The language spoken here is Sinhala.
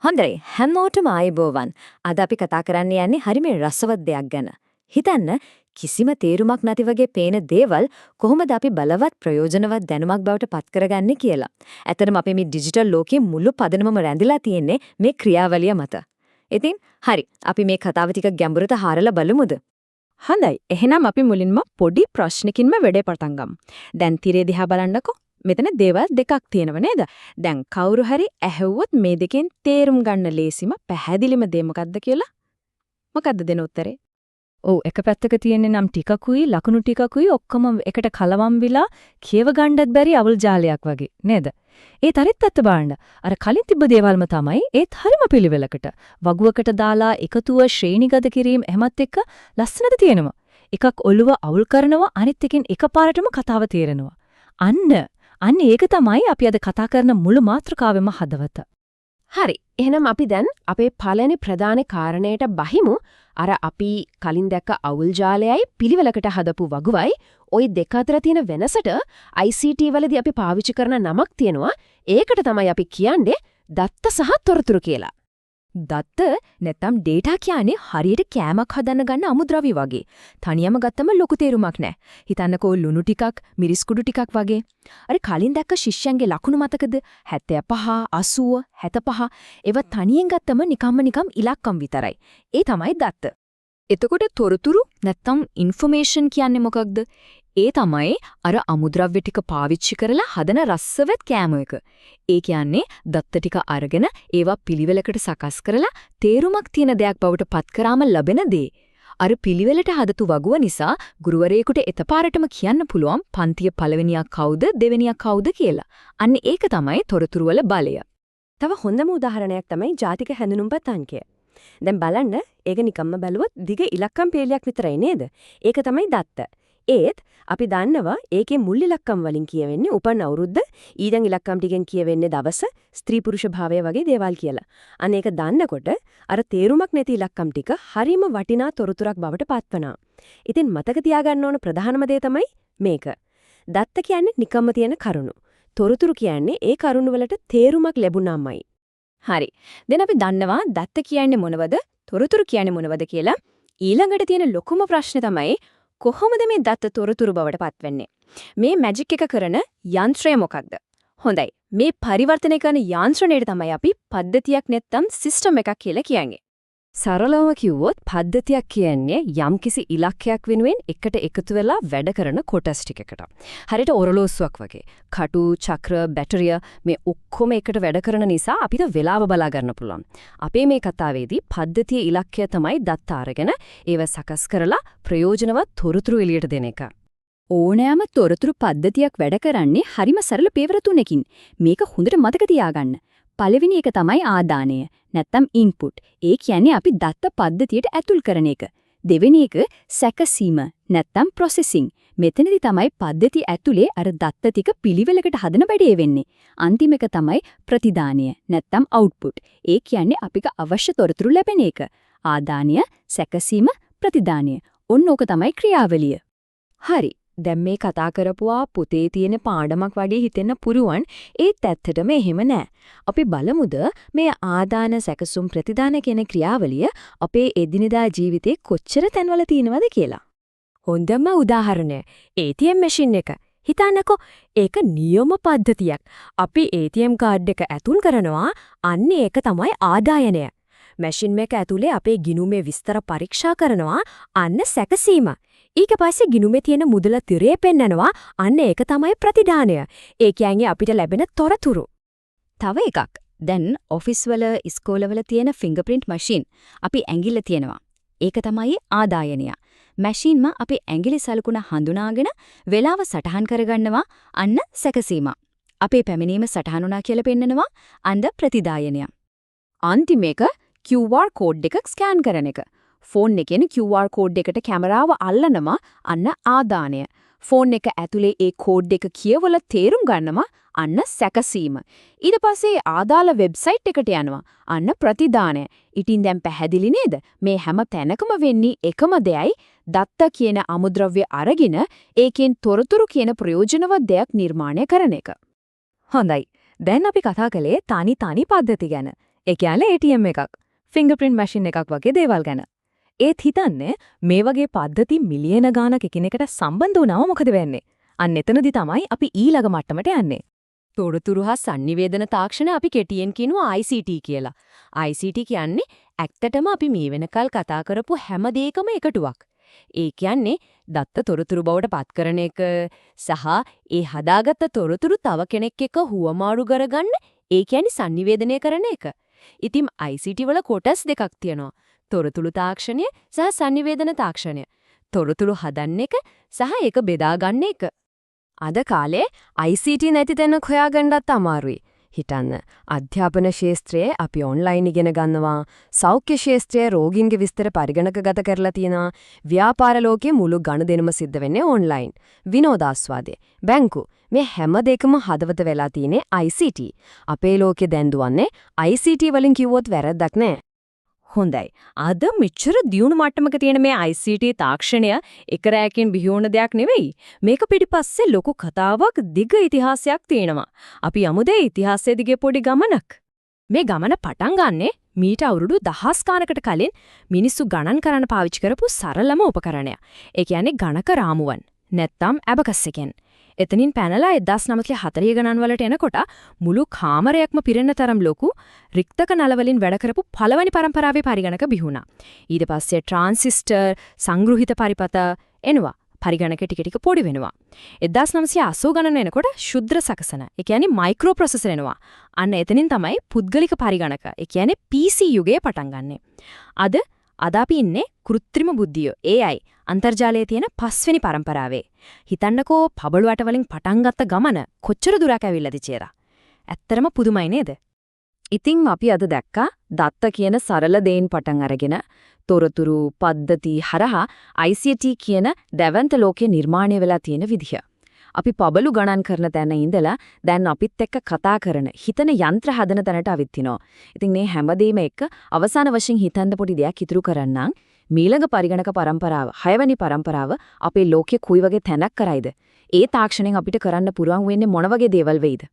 හොඳයි, හැමෝටම ආයුබෝවන්. අද අපි කතා කරන්න යන්නේ හරිම රසවත් දෙයක් ගැන. හිතන්න, කිසිම තේරුමක් නැති වගේ පේන දේවල් කොහොමද අපි බලවත් ප්‍රයෝජනවත් දැනුමක් බවට පත් කරගන්නේ කියලා. ඇත්තටම අපේ මේ ඩිජිටල් ලෝකයේ මුළු පදනමම රැඳිලා තියෙන්නේ මේ ක්‍රියාවලිය මත. ඉතින් හරි, අපි මේ කතාව ටිකක් ගැඹුරට හාරලා බලමුද? හොඳයි. එහෙනම් අපි මුලින්ම පොඩි ප්‍රශ්නකින්ම වැඩේ පටන් ගමු. දැන් තිරේ දිහා බලන්නකෝ. මෙතන දේවල් දෙකක් තියෙනව නේද? දැන් කවුරු හරි ඇහුවොත් මේ දෙකෙන් තේරුම් ගන්න ලේසිම පැහැදිලිම දේ මොකද්ද කියලා? මොකද්ද දෙන උත්තරේ? ඔව්, එක පැත්තක තියෙන්නේ නම් ටිකකුයි ලකුණු ටිකකුයි ඔක්කොම එකට කලවම් වෙලා කියව ගන්නත් බැරි අවුල් ජාලයක් වගේ නේද? ඒත් අනිත් පැත්ත බලන්න. අර කලින් තිබ්බ දේවල්ම තමයි, ඒත් හරිම පිළිවෙලකට වගුවකට දාලා එකතුව ශ්‍රේණිගත කිරීම එහෙමත් එක්ක ලස්සනට තියෙනවා. එකක් ඔළුව අවුල් කරනවා, අනිත් එකෙන් එකපාරටම කතාව තේරෙනවා. අන්න අන්න ඒක තමයි අපි අද කතා කරන මුළු මාතෘකාවෙම හදවත. හරි. එහෙනම් අපි දැන් අපේ පළවෙනි ප්‍රධාන කාරණයට බහිමු. අර අපි කලින් දැක්ක අවුල් ජාලයයි පිළිවෙලකට හදපු වගුවයි ඔය දෙක අතර තියෙන වෙනසට ICT වලදී අපි පාවිච්චි කරන නමක් තියෙනවා. ඒකට තමයි අපි කියන්නේ දත්ත සහ තොරතුරු කියලා. දත්ත නැත්තම් ඩේටා කියන්නේ හරියට කෑමක් හදන්න ගන්න අමුද්‍රව්‍ය වගේ. තනියම ගත්තම ලොකු තේරුමක් නෑ. හිතන්නකෝ ලුණු ටිකක්, මිරිස් කුඩු ටිකක් වගේ. අර කලින් දැක්ක ශිෂ්‍යයන්ගේ ලකුණු මතකද? 75, 80, 75 ඒවා තනියෙන් ගත්තම නිකම්ම නිකම් ඉලක්කම් විතරයි. ඒ තමයි දත්ත. එතකොට තොරතුරු නැත්තම් ඉන්ෆර්මේෂන් කියන්නේ මොකක්ද? ඒ තමයි අර අමුද්‍රව්‍ය ටික පාවිච්චි කරලා හදන රසවත් කෑම එක. ඒ කියන්නේ දත්ත ටික අරගෙන ඒවා පිළිවෙලකට සකස් කරලා තේරුමක් තියෙන දෙයක් බවට පත් කරාම ලැබෙන දේ. අර පිළිවෙලට හදපු වගුව නිසා ගුරුවරයෙකුට එකපාරටම කියන්න පුළුවන් පන්තිය පළවෙනියා කවුද, දෙවෙනියා කවුද කියලා. අන්න ඒක තමයි තොරතුරු වල බලය. තව හොඳම උදාහරණයක් තමයි ජාතික හැඳුනුම්පත් අංකය. දැන් බලන්න, ඒක නිකම්ම බැලුවොත් දිග ඉලක්කම් පේලියක් විතරයි නේද? ඒක තමයි දත්ත. ඒත් අපි දන්නවා ඒකේ මුල් ඉලක්කම් වලින් කියවෙන්නේ උපන් අවුරුද්ද, ඊළඟ ඉලක්කම් ටිකෙන් කියවෙන්නේ දවස, ස්ත්‍රී පුරුෂ භාවය වගේ දේවල් කියලා. අන්න ඒක දන්නකොට අර තේරුමක් නැති ඉලක්කම් ටික හරිම වටිනා තොරතුරක් බවට පත්වනවා. ඉතින් මතක තියාගන්න ඕන ප්‍රධානම දේ තමයි මේක. දත්ත කියන්නේ නිකම්ම තියෙන කරුණු. තොරතුරු කියන්නේ ඒ කරුණු වලට තේරුමක් ලැබුණාමයි. හරි. දැන් අපි දන්නවා දත්ත කියන්නේ මොනවද, තොරතුරු කියන්නේ මොනවද කියලා. ඊළඟට තියෙන ලොකුම ප්‍රශ්නේ තමයි කොහොමද මේ දත්ත තොරතුරු බවට පත්වෙන්නේ? මේ මැජික් එක කරන යන්ත්‍රය මොකක්ද? හොඳයි. මේ පරිවර්තනය කරන යාන්ත්‍රණයට තමයි අපි පද්ධතියක් නැත්තම් සිස්ටම් එකක් කියලා කියන්නේ. සරලවම කිව්වොත් පද්ධතියක් කියන්නේ යම්කිසි ඉලක්කයක් වෙනුවෙන් එකට එකතු වෙලා වැඩ කරන කොටස් ටිකකට. හරියට ඔරලෝසුවක් වගේ. කටු, චක්‍ර, බැටරිය මේ ඔක්කොම එකට වැඩ කරන නිසා අපිට වෙලාව බලා ගන්න පුළුවන්. අපේ මේ කතාවේදී පද්ධතියේ ඉලක්කය තමයි දත්ත අරගෙන ඒව සකස් කරලා ප්‍රයෝජනවත් තොරතුරු එළියට දෙන එක. ඕනෑම තොරතුරු පද්ධතියක් වැඩ කරන්නේ හරිම සරල පියවර තුනකින්. මේක හොඳට මතක තියාගන්න. පළවෙනි එක තමයි ආදානය නැත්තම් ඉන්පුට්. ඒ කියන්නේ අපි දත්ත පද්ධතියට ඇතුල් කරන එක. දෙවෙනි එක සැකසීම නැත්තම් ප්‍රොසෙසිං. මෙතනදි තමයි පද්ධතිය ඇතුලේ අර දත්ත ටික පිළිවෙලකට හදන වැඩේ වෙන්නේ. අන්තිම එක තමයි ප්‍රතිදානය නැත්තම් අවුට්පුට්. ඒ කියන්නේ අපිට අවශ්‍ය තොරතුරු ලැබෙන එක. ආදානය, සැකසීම, ප්‍රතිදානය. ඔන්න ඕක තමයි ක්‍රියාවලිය. හරි. දැන් මේ කතා කරපුවා පොතේ තියෙන පාඩමක් වගේ හිතෙන්න පුරුවන්, ඒත් ඇත්තටම එහෙම නෑ. අපි බලමුද මේ ආදාන, සැකසුම්, ප්‍රතිදාන කියන ක්‍රියාවලිය අපේ එදිනෙදා ජීවිතේ කොච්චර තැන්වල තියෙනවද කියලා. හොඳම උදාහරණය ATM machine එක. හිතන්නකෝ, ඒක නියම පද්ධතියක්. අපි ATM card එක ඇතුල් කරනවා, අන්න ඒක තමයි ආදායනය. මැෂින් එක ඇතුලේ අපේ ගිණුමේ විස්තර පරීක්ෂා කරනවා, අන්න සැකසීම. ඊට පස්සේ ගිණුමේ තියෙන මුදල තිරේ පෙන්නනවා, අන්න ඒක තමයි ප්‍රතිදානය. ඒ කියන්නේ අපිට ලැබෙන තොරතුරු. තව එකක්. දැන් ඔෆිස් වල, ඉස්කෝලවල තියෙන ෆින්ගර්ප්‍රින්ට් මැෂින් අපි ඇඟිල්ල තියනවා. ඒක තමයි ආදායනය. මැෂින්ම අපේ ඇඟිලි සලකුණ හඳුනාගෙන වෙලාව සටහන් කරගන්නවා, අන්න සැකසීම. අපේ පැමිණීම සටහන් වුණා කියලා පෙන්නනවා, අන්න ප්‍රතිදායනය. අන්තිම එක QR code එකක් ස්කෑන් කරන එක. ෆෝන් එකෙන් QR code එකට කැමරාව අල්ලනවා, අන්න ආදානය. ෆෝන් එක ඇතුලේ ඒ කෝඩ් එක කියවලා තේරුම් ගන්නවා, අන්න සැකසීම. ඊට පස්සේ අදාළ වෙබ්සයිට් එකට යනවා, අන්න ප්‍රතිදානය. ඉතින් දැන් පැහැදිලි නේද? මේ හැම තැනකම වෙන්නේ එකම දෙයයි, දත්ත කියන අමුද්‍රව්‍ය අරගෙන ඒකෙන් තොරතුරු කියන ප්‍රයෝජනවත් දෙයක් නිර්මාණය කරන එක. හොඳයි. දැන් අපි කතා කළේ තනි තනි පද්ධති ගැන. ඒ කියන්නේ ATM එකක්, ෆින්ගර්ප්‍රින්ට් මැෂින් එකක් වගේ දේවල් ගැන. ඒත් හිතන්නේ මේ වගේ පද්ධති මිලියන ගාණක් එකිනෙකට සම්බන්ධ වුණාම මොකද වෙන්නේ? අන්න එතනදි තමයි අපි ඊළඟ මට්ටමට යන්නේ. තොරතුරු හා සන්නිවේදන තාක්ෂණ අපි කෙටියෙන් කියනවා ICT කියලා. ICT කියන්නේ ඇත්තටම අපි මේ වෙනකල් කතා කරපු හැම දෙයකම එකතුවක්. ඒ කියන්නේ දත්ත තොරතුරු බවට පත් කරන එක සහ ඒ හදාගත්ත තොරතුරු තව කෙනෙක් එක්ක හුවමාරු කරගන්න, ඒ කියන්නේ සන්නිවේදනය කරන එක. ඉතින් ICT වල කොටස් දෙකක් තියෙනවා. තොරතුරු තාක්ෂණය සහ සන්නිවේදන තාක්ෂණය. තොරතුරු හදන්න එක සහ ඒක බෙදා ගන්න එක. අද කාලේ ICT නැති තැනක් හොයාගන්නත් අමාරුයි. හිතන්න, අධ්‍යාපන ක්ෂේත්‍රයේ අපි ඔන්ලයින් ඉගෙන ගන්නවා, සෞඛ්‍ය ක්ෂේත්‍රයේ රෝගීන්ගේ විස්තර පරිගණකගත කරලා තියෙනවා, ව්‍යාපාර ලෝකයේ මුළු ගනුදෙනුම සිද්ධ වෙන්නේ ඔන්ලයින්. විනෝදාස්වාදය, බැංකු, මේ හැම දෙයකම හදවත වෙලා තියෙන්නේ ICT. අපේ ලෝකෙ දැන් දුවන්නේ ICT වලින් කිව්වොත් වැරද්දක් නෑ. හොඳයි. අද මෙච්චර දියුණු මට්ටමක තියෙන මේ ICT තාක්ෂණය එක රැයකින් බිහි වුණ දෙයක් නෙවෙයි. මේක පිටිපස්සේ ලොකු කතාවක්, දිග ඉතිහාසයක් තියෙනවා. අපි යමුද ඉතිහාසය දිගේ පොඩි ගමනක්. මේ ගමන පටන් ගන්නෙ මීට අවුරුදු දහස් ගානකට කලින් මිනිස්සු ගණන් කරන්න පාවිච්චි කරපු සරලම උපකරණය. ඒ කියන්නේ ගණක රාමුවන්. නැත්තම් ඇබකස් එකෙන්. එතනින් පැනලා 1940 ගණන් වලට එනකොට මුළු කාමරයක්ම පිරෙන්න තරම් ලොකු රික්තක නල වලින් වැඩ කරපු පළවෙනි පරම්පරාවේ පරිගණක බිහි වුණා. ඊට පස්සේ ට්‍රාන්සිස්ටර්, සංගෘහිත පරිපත එනවා. පරිගණක ටික ටික පොඩි වෙනවා. 1980 ගණන එනකොට ශුද්‍ර සකසන, ඒ කියන්නේ මයික්‍රෝ ප්‍රොසෙසර් එනවා. අන්න එතනින් තමයි පුද්ගලික පරිගණක, ඒ කියන්නේ PC යුගය පටන් ගන්නෙ. අද අද අපි ඉන්නේ කෘත්‍රිම බුද්ධිය AI අන්තර්ජාලයේ තියෙන පස්වෙනි පරම්පරාවේ. හිතන්නකෝ, පබළු අට වලින් පටන් ගත්ත ගමන කොච්චර දුරක් ඇවිල්ලාද කියලා. ඇත්තටම පුදුමයි නේද? ඉතින් අපි අද දැක්කා දත්ත කියන සරල දේන් පටන් අරගෙන තොරතුරු පද්ධති හරහා ICT කියන දැවැන්ත ලෝකේ නිර්මාණය වෙලා තියෙන විදිහ. අපි පබළු ගණන් කරන තැන ඉඳලා දැන් අපිත් එක්ක කතා කරන හිතන යන්ත්‍ර හදන තැනට අවිත් තිනවා. ඉතින් මේ හැමදේම එක්ක අවසාන වශයෙන් හිතන්න පොඩි දෙයක් ඉතුරු කරන්නම්. මීළඟ පරිගණක පරම්පරාව, හයවැනි පරම්පරාව අපේ ලෝකෙ කොයි වගේ තැනක් කරයිද? ඒ තාක්ෂණයෙන් අපිට කරන්න පුළුවන් වෙන්නේ මොන වගේ දේවල් වෙයිද?